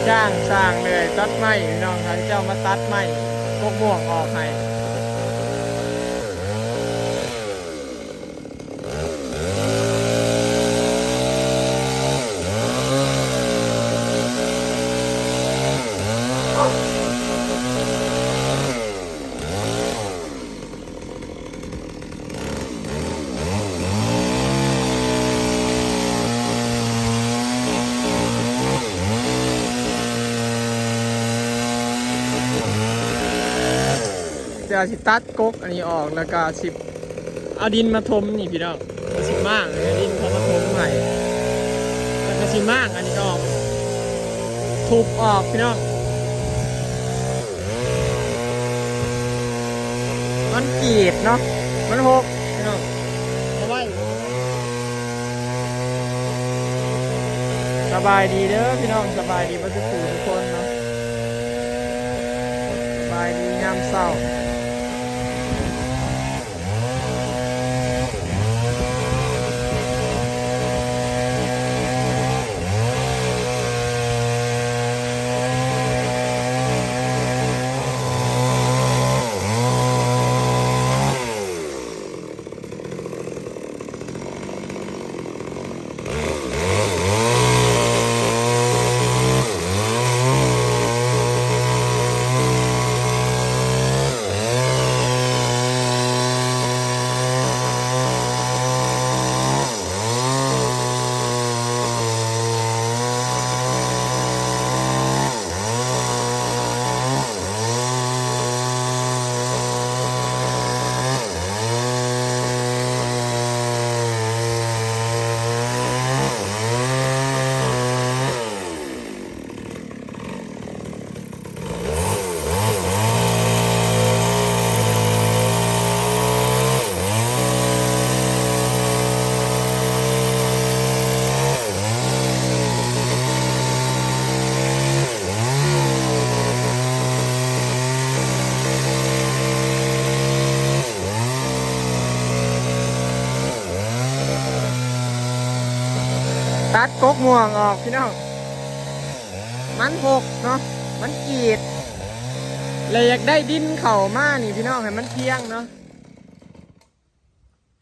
ຈ້າງຊ່າງເລີຍ ຕັດໄມ້ ພີ່ນ້ອງ ໃຫ້ເຈົ້າມາຕັດໄມ້ກົກມ່ວງອອກໃຫ້. ຈະຊິຕັດກົກອັນນີ້ອອກ ແລ້ວກະຊິເອົາດິນມາຖົມນີ້ພີ່ນ້ອງ ກະຊິມ້າງເອົາດິນເຂົ້າມາຖົມໃໝ່ ແລ້ວກະຊິມ້າງອັນນີ້ອອກ ທຸບອອກພີ່ນ້ອງ. ມັນກຣີດເນາະ ມັນຫົກພີ່ນ້ອງ ເອົາໄວ້. ສະບາຍດີເດີພີ່ນ້ອງ ສະບາຍດີເບິດທຸກຜູ້ທຸກຄົນເນາະ ສະບາຍດີຍາມເຊົ້າ. ຕັດກົກມ່ວງອອກພີ່ນ້ອງ ມັນຫົກເນາະ ມັນກຣີດ ແລະ ຢາກໄດ້ດິນເຂົ້າມານີ້ພີ່ນ້ອງ ໃຫ້ມັນພຽງເນາະ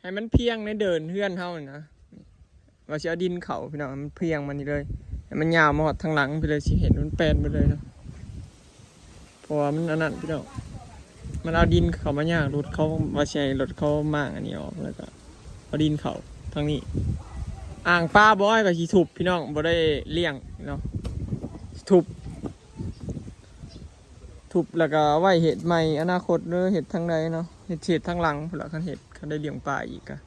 ໃຫ້ມັນພຽງໃນເດີ່ນເຮືອນເຮົານີ້ນະ ວ່າຊິເອົາດິນເຂົ້າພີ່ນ້ອງ ໃຫ້ມັນພຽງມານີ້ເລີຍ ໃຫ້ມັນຍາວມາຮອດທາງຫຼັງພີ້ເລີຍ ຊິເຫັນມັນແປນໄປເລີຍເນາະ. ເພາະວ່າມັນອັນນັ້ນພີ່ນ້ອງ ມັນເອົາດິນເຂົ້າມາຍາກ ລົດເຂົາວ່າຊິໃຫ້ລົດເຂົາມ້າງອັນນີ້ອອກ ແລ້ວກໍເອົາດິນເຂົ້າທາງນີ້ ອ່າງປາບໍ່ອ້ອຍກໍຊິທຸບພີ່ນ້ອງ ບໍ່ໄດ້ລ້ຽງເນາະ ທຸບ ທຸບແລ້ວກໍເອົາໄວ້ເຮັດໃໝ່ອະນາຄົດເດີ ເຮັດທາງໃດເນາະ ເຮັດເຂດທາງຫຼັງພຸ້ນລະ ຄັນເຮັດ ຄັນໄດ້ລ້ຽງປາອີກກະ.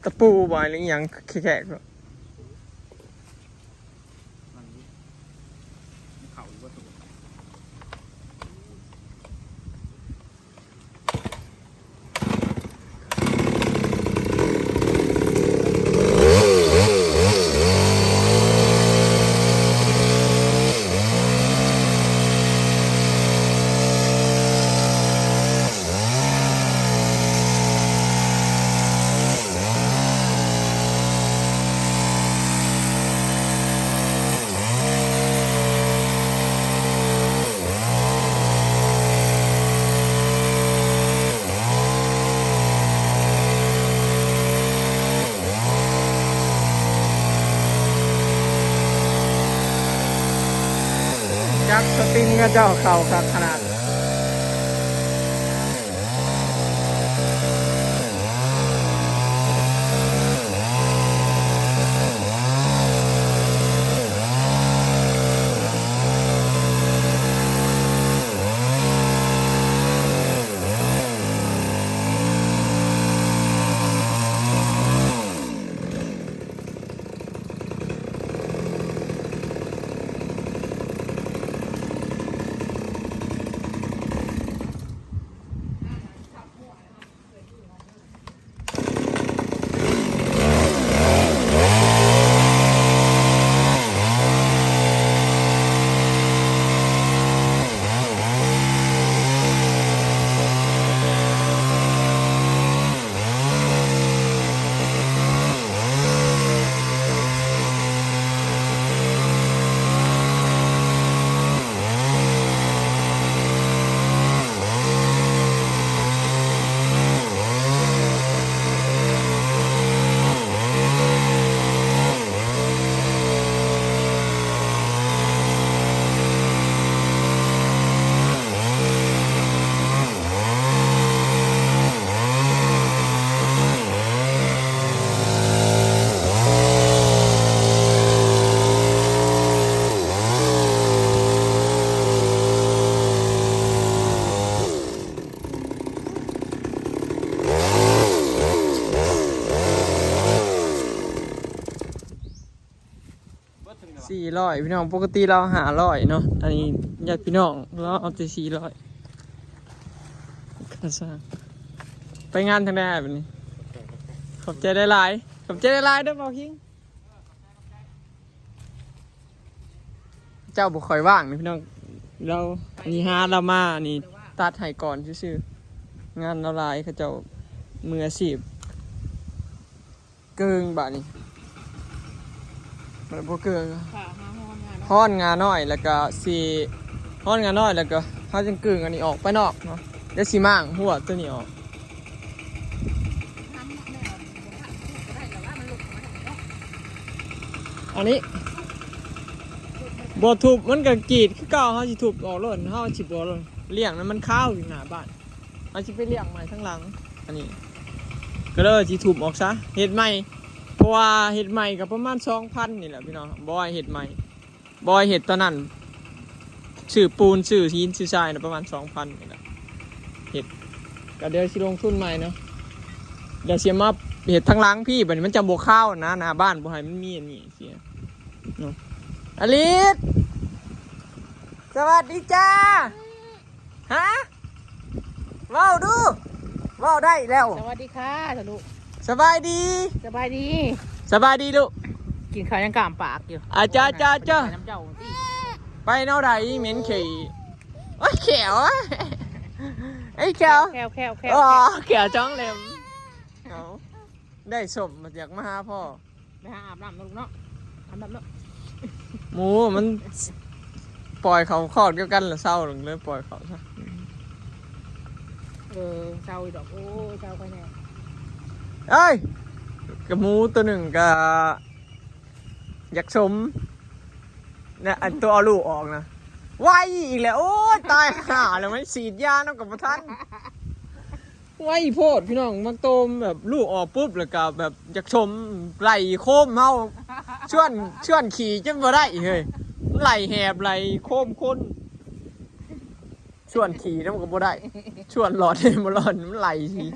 ຕະປູບໍ່ ຫຼືອີ່ຫຍັງແຄກໆ ຈັບສະຕິງເຂົາເຈົ້າເຂົ້າຄັກຂະໜາດ. ເ ຮ້ອຍ ພີ່ນ້ອງ ປົກກະຕິລາວຫ້າຮ້ອຍເນາະ ອັນນີ້ຍາດພີ່ນ້ອງລາວເອົາແຕ່ສີ່ຮ້ອຍ. ຂ້າຊ່າງ ໄປງານທາງໃດບາດນີ້? ຂອບໃຈຫຼາຍໆ ຂອບໃຈຫຼາຍໆເດີບ່າວຄິງ. ເຈົ້າບໍ່ຄ່ອຍວ່າງນີ້ພີ່ນ້ອງ ລາວນີ້ຫາລາວມານີ້ຕັດໃຫ້ກ່ອນຊື່ໆ ງານລາວຫຼາຍ ເຂົາເຈົ້າມືອາຊີບ. ເກິ່ງບາດນີ້ ມັນບໍ່ເກິ່ງ ຮ້ອນງານ້ອຍ ແລ້ວກໍຊິ ຮ້ອນງານ້ອຍ ແລ້ວກໍເຮົາຈຶ່ງເກິ່ງອັນນີ້ອອກໄປນອກເນາະ ແລ້ວຊິມ້າງຫົວໂຕນີ້ອອກ. ອັນນີ້ບໍ່ທຸບ ມັນກໍກຣີດຄືເກົ່າ ເຮົາຊິທຸບອອກໂລດ ເຮົາຊິບໍ່ລ້ຽງນະ ມັນຄາວຢູ່ໜ້າບ້ານ ເຮົາຊິໄປລ້ຽງໃໝ່ທາງຫຼັງ. ອັນນີ້ກໍເລີຍຊິທຸບອອກຊະ ເຮັດໃໝ່ ເພາະວ່າເຮັດໃໝ່ກໍປະມານສອງພັນນີ້ແຫຼະພີ່ນ້ອງ ບໍ່ໃຫ້ເຮັດໃໝ່ ບໍ່ໃຫ້ເຮັດຕອນນັ້ນ ຊື້ປູນ ຊື້ຫີນ ຊື້ຊາຍນະ ປະມານສອງພັນນີ້ແຫຼະ ເຮັດ ກໍດຽວຊິລົງທຶນໃໝ່ເນາະ ດຽວຊິມາເຮັດທາງຫຼັງພີ້ ບາດນີ້ມັນຈະບໍ່ຄາວນະ ໜ້າບ້ານບໍ່ໃຫ້ມັນມີອັນນີ້ເສຍເນາະ. ອາລິດ ສະຫວັດດີຈ້າ. ຮະ ເວົ້າດູ ເວົ້າໄດ້ແລ້ວ. ສະຫວັດດີຄ່ະ ສະລູກ ສະບາຍດີ ສະບາຍດີ ສະບາຍດີລູກ. ກິນເຂົ້າຍັງກ້າມປາກຢູ່ ອາຈ້າ ຈ້າ ຈ້າ ໄປແນວໃດ ເໝັນຂີ້ ໂອ້ຍ ແຂ້ວ ເອີຍ ແຂ້ວ ແຂ້ວ ແຂ້ວ ອໍ ແຂ້ວຈ້ອງເລັມ. ເອົາ ໄດ້ສົ້ມ ຢາກມາຫາພໍ່. ໄປຫາອາບນ້ຳເນາະລູກເນາະ ອາບນ້ຳເນາະ. ໝູມັນປ່ອຍເຂົ້າຄອກດຽວກັນລະເຊົາ ເລີຍປ່ອຍເຂົ້າຊະ. ເອີ ເຊົາອີດອກ ໂອ້ຍ ເຊົາໄປແດ່. ເອີຍ ກະໝູໂຕໜຶ່ງກະຢາກສົມນະ ອັນໂຕເອົາລູກອອກນະ ໄວອີກແລ້ວ. ໂອ້ຍ ຕາຍຫ່າແລ້ວ ມັນສີດຢານຳກໍບໍ່ທັນ. ໄວໂພດພີ່ນ້ອງ ໝາກໂຕມແບບລູກອອກປຸບ ແລ້ວກໍແບບຢາກສົມ ໄລ່ໂຄມເຮົາ ຊວນ ຊວນຂີ່ຈົນບໍ່ໄດ້ເຮີ້ຍ ໄລ່ແຫບໄລ່ໂຄມຄົນ ຊວນຂີ່ນຳກໍບໍ່ໄດ້ ຊວນຫຼອດໃຫ້ບໍ່ຫຼອດ ມັນໄລ່ຂີ້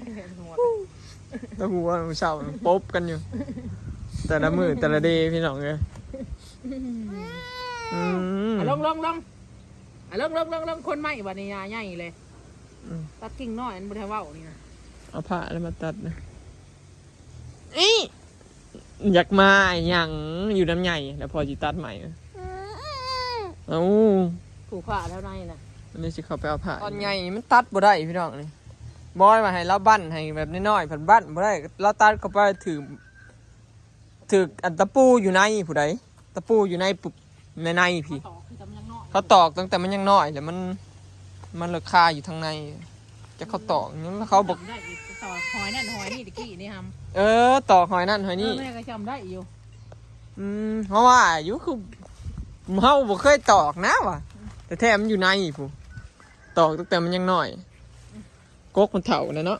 ແຕ່ຫົວເຊົ້າປົບກັນຢູ່ ແຕ່ລະມື້ແຕ່ລະເດພີ່ນ້ອງເອີຍ. ອືມ ອືມ ອາ ລົງ ລົງ ລົງ ອາ ລົງ ລົງ ລົງ ລົງ ຄົນໃໝ່ບັດນີ້ຍາໃຫຍ່ເລີຍ. ອືມ ຕັດກິ່ງນ້ອຍ ມັນບໍ່ໄດ້ເວົ້ານີ້ນະ ເອົາຜ້າແລ້ວມາຕັດນະ. ອີ ຢາກມາຫຍັງ ຢູ່ນຳໃຫຍ່ ແລ້ວພໍ່ຊິຕັດໃໝ່. ເອົ້າ ຜູ້ຜ້າແຖວໃນນະ ອັນນີ້ຊິເຂົ້າໄປເອົາຜ້າ ຕອນໃຫຍ່ມັນຕັດບໍ່ໄດ້ພີ່ນ້ອງ. ນີ້ບອຍວ່າໃຫ້ລາວບັ້ນໃຫ້ແບບນ້ອຍໆ ພັດບັ້ນບໍ່ໄດ້ ລາວຕັດເຂົ້າໄປຖືກ ຖືກອັນຕະປູຢູ່ໃນຜູ້ໃດ ຕະປູຢູ່ໃນປຸບ ໃນໃນພີ້ ເຂົາຕອກຕັ້ງແຕ່ມັນຍັງນ້ອຍ ເຂົາຕອກຕັ້ງແຕ່ມັນຍັງນ້ອຍ ແລ້ວມັນ ມັນລາຄາຢູ່ທາງໃນ ຈັກເຂົາຕອກຫຍັງ ເຂົາບໍ່ ຈຳໄດ້ອີກ ຕອກຫອຍນັ້ນຫອຍນີ້ຕະກີ້ນີ້ຫຳ. ເອີ ຕອກຫອຍນັ້ນຫອຍນີ້ ເອີ ແມ່ກໍຈຳໄດ້ຢູ່. ອືມ ເຮົາວ່າຢູ່ ຄືເຮົາບໍ່ເຄີຍຕອກນະວ່າ ແຕ່ແທ້ມັນຢູ່ໃນພຸ້ນ ຕອກຕັ້ງແຕ່ມັນຍັງນ້ອຍ. ກົກມັນເຖົ້າແລ້ວເນາະ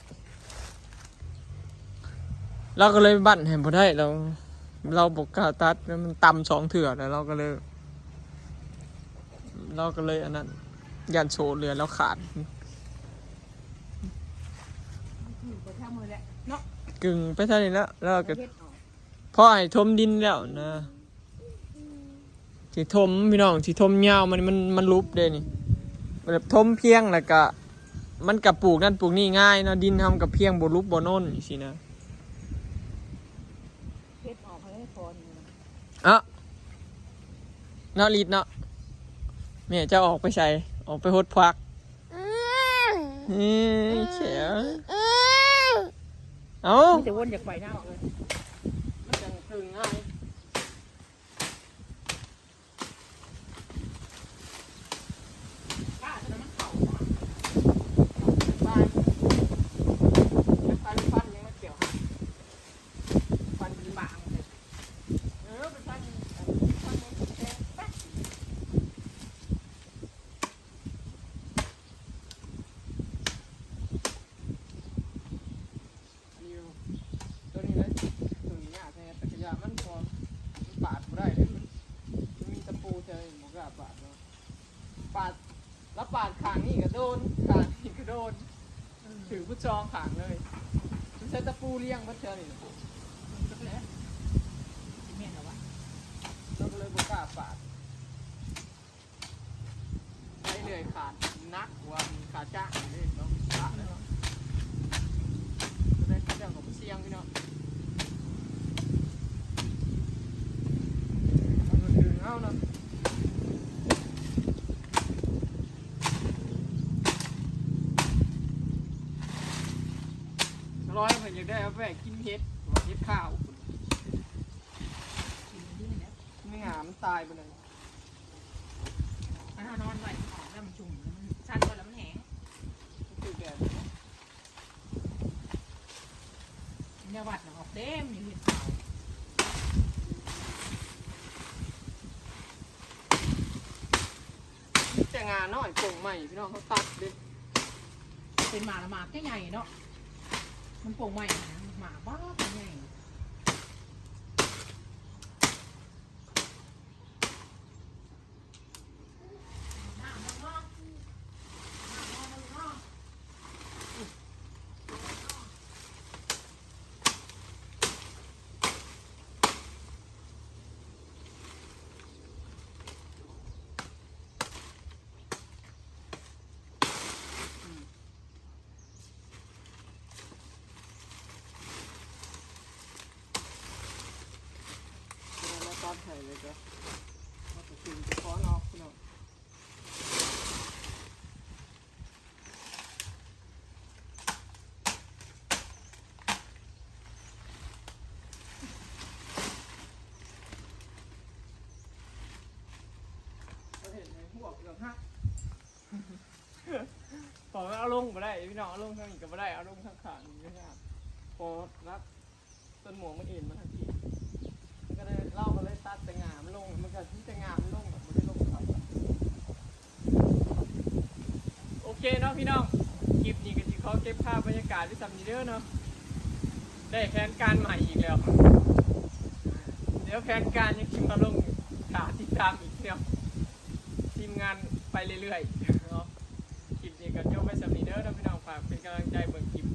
ລາວກໍເລີຍບັ້ນໃຫ້ບໍ່ໄດ້ ລາວ ລາວບໍ່ກ້າຕັດ ແລ້ວມັນຕ່ຳສອງເທື່ອ ແລ້ວລາວກໍເລີຍ ລາວກໍເລີຍອັນນັ້ນ ຢ້ານໂສ້ເລື່ອຍລາວຂາດ ໄປທາງມື້ແຫຼະເນາະ ກຶ່ງໄປທາງນີ້ແລ້ວ ລາວກໍ ເຮັດອອກ ພໍໃຫ້ຖົມດິນແລ້ວນະ ຊິຖົມພີ່ນ້ອງ ຊິຖົມຍາວ ມັນ ມັນ ມັນຫຼຸບເດ້ນີ້ ແບບຖົມພຽງ ແລ້ວກະມັນກະປູກນັ້ນປູກນີ້ງ່າຍເນາະ ດິນເຮົາມັນກະພຽງ ບໍ່ຫຼຸບບໍ່ໂນ້ນຈັ່ງຊີ້ນະ. ເຮັດອອກໃຫ້ພໍນີ້ ເອົາ ເນາະ ລິດເນາະ ແມ່ເຈົ້າອອກໄປໃສ? ອອກໄປຫົດຜັກ. ເອີຍ ແຂວ ເອົ້າ ມີແຕ່ວົນຢາກໄປນຳ ມັນຈັ່ງເຖິງງ່າຍ. ອັນນີ້ ຕົວນີ້ເລີຍ ຕົວນີ້ຍາກແທ້ ແຕ່ກະຢ່າ ມັນບໍ່ ມັນປາດບໍ່ໄດ້ເດ້ ມັນ ມັນມີຕະປູແຕ່ບໍ່ກ້າປາດເນາະ ປາດ ລະປາດຂ້າງນີ້ກະໂດນ ຂ້າງນີ້ກະໂດນ ຖືກໝົດສອງຂ້າງເລີຍ ມັນໃຊ້ຕະປູລຽງໝົດແຖວນີ້ ແມ່ນແລ້ວວະ ລະກະເລີຍບໍ່ກ້າປາດ. ໄດ້ຂາດໜັກກວ່າຂາຈ້າງເດ້ເນາະ ຂາດແລ້ວເນາະ ໄດ້ຂາຈ້າງກໍບໍ່ສ່ຽງພີ່ນ້ອງ ເອົາເນາະ ສາວລອຍເພິ່ນຢາກໄດ້ເອົາໄປກິນເຫັດ ເຫັດຂາວ ກິນຢູ່ນີ້ແຫຼະ ມັນຫາ ມັນຕາຍໄປເລີຍ. ອັນເຮົານອນໄວ້ ມັນອອກແລ້ວ ມັນຊຸ່ມ ແລ້ວມັນຊັນໄວ້ ແລ້ວມັນແຫ້ງ ມັນຄືແບບນີ້ ແນວວັດນະ ອອກເຕັມຢູ່ເຫັດຂາວ ມີແຕ່ງານ້ອຍ ໂປ່ງໃໝ່ ພີ່ນ້ອງ ເຂົາຕັດເດ້ ເປັນໝາກລະໝາກໃຫຍ່ໆເນາະ ມັນໂປ່ງໃໝ່ຫັ້ນນະ ໝາກບັກໃຫຍ່. ເວລາເຮົາຕັດໃຫ້ແລ້ວກໍ ເຮົາກໍດຶງຕະຂອນອອກ ພີ່ນ້ອງ ເຮັດໃຫ້ພວກເກືອບຫັກ. ເພາະວ່າເອົາລົງບໍ່ໄດ້ພີ່ນ້ອງ ເອົາລົງທາງນີ້ກໍບໍ່ໄດ້ ເອົາລົງທາງຂ້າງນີ້ກໍຍາກ ເພາະວ່າລັກຕົ້ນໝວກມັນເອັນມາທາງພີ້ ມັນກໍເລີຍ ລາວກໍເລີຍຕັດແຕ່ງາມັນລົງ ມັນກໍມີແຕ່ງາມັນລົງ ແບບບໍ່ໄດ້ລົງເຂົ້າ. ໂອເຄເນາະພີ່ນ້ອງ ຄລິບນີ້ກໍຊິຂໍເກັບພາບບັນຍາກາດໄວ້ສ່ຳນີ້ເດີເນາະ ໄດ້ແຜນການໃໝ່ອີກແລ້ວ ດຽວແຜນການຍັງຊິມາລົງ ຖ້າຕິດຕາມອີກເນາະ ທີມງານໄປເລື້ອຍໆເນາະ. ຄລິບນີ້ກໍຈົບໄວ້ສ່ຳນີ້ເດີເນາະພີ່ນ້ອງ ຝາກເປັນກຳລັງໃຈເບິ່ງຄລິບ